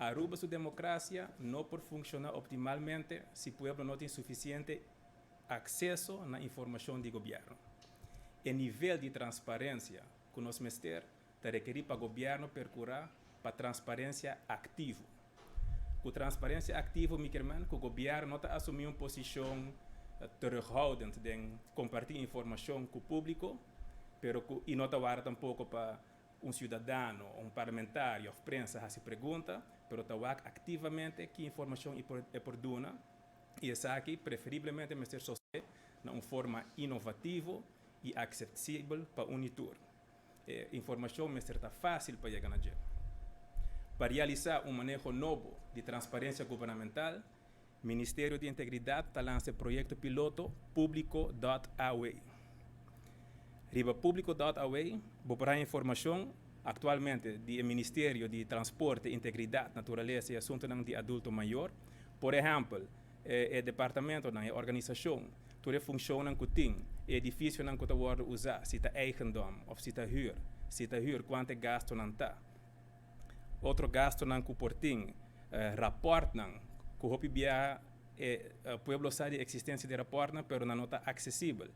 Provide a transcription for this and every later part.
Aruba su democracia no por funciona optimalmente si pueblo no tin suficiente acceso na informacion di gobierno. E nivel di transparencia cu nos mester ta rekeri pa gobierno percura pa transparencia activo. Cu transparencia activo mi kiermen cu gobierno no ta asumi un posicion terughoudend den comparti informacion cu publico, pero cu y no ta warda tampoco pa un ciudadano, un parlamentario of prensa haci pregunta, pero ta wak activamente ki informacion e por duna y esaki preferiblemente mester sosode na un forma innovativo y accesibel pa un y tur. E informacion mester ta facil pa yega na dje. Pa realisa un maneho nobo di transparencia gubernamental, Ministerio di Integridad ta lansa e proyecto piloto Publico.aw. Riba Publico.aw bo por haya informacion actualmente di e Ministerio di Transporte, Integridad, Naturalesa y Asuntonan di Adulto Mayor. Por ehempel, e departamentonan, e organisacion, tur e funcionnan cu tin, e edificionan cu ta wordo usa, si ta eigendom of si ta huur, si ta huur, cuanto e gastonan ta. Otro gastonan cu por tin, raportnan, cu hopi biaha e pueblo sa di existencia di raportnan, pero nan no ta accesibel.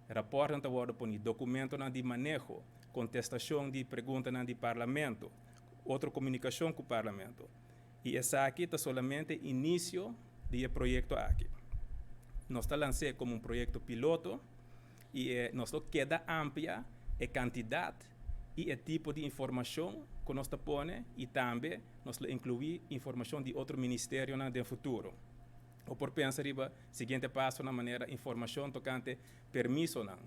Raportnan ta wordo poni, documentonan di maneho, contestacion di preguntanan di Parlamento, otro comunicacion cu Parlamento. Y esaki ta solamente inicio di e proyecto aki. Nos ta lans'e como un proyecto piloto y e nos lo keda amplia e cantidad y e tipo di informacion cu nos ta pone y tambe nos lo inclui informacion di otro ministerionan den futuro. Bo por pensa riba siguiente pasonan manera informacion tocante permisonan.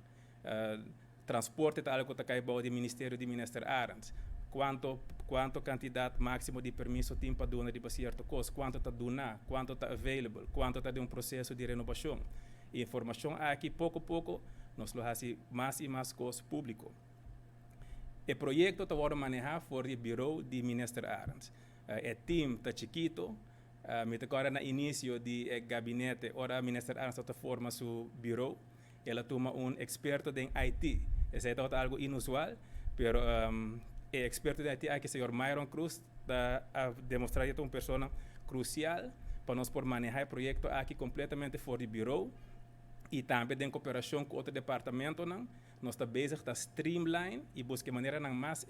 Transporte ta algo cu ta cay bao di ministerio di Minister Arends. Cuanto cuanto cantidad maximo di permiso tin pa duna riba cierto cos, cuanto ta duna, cuanto ta available, cuanto ta den un proceso di renobacion. E informacion aki poco poco nos lo haci mas y mas cos publico. E proyecto ta wordo maneha for di bureau di Minister Arends. E team ta chikito. Mi ta corda na inicio di e gabinete ora Minister Arends ta forma su bureau, el a tuma un experto den IT. Esey tabata algo inusual, pero e experto den IT aki, señor Myron Cruz, ta a demostra di ta un persona crucial pa nos por maneha e proyecto aki completamente for di bureau y tambe den cooperacion cu otro departamentonan. Nos ta bezig ta streamline y busca e maneranan mas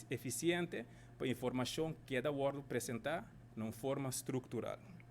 eficiente pa informacion keda wordo presenta na un forma structural.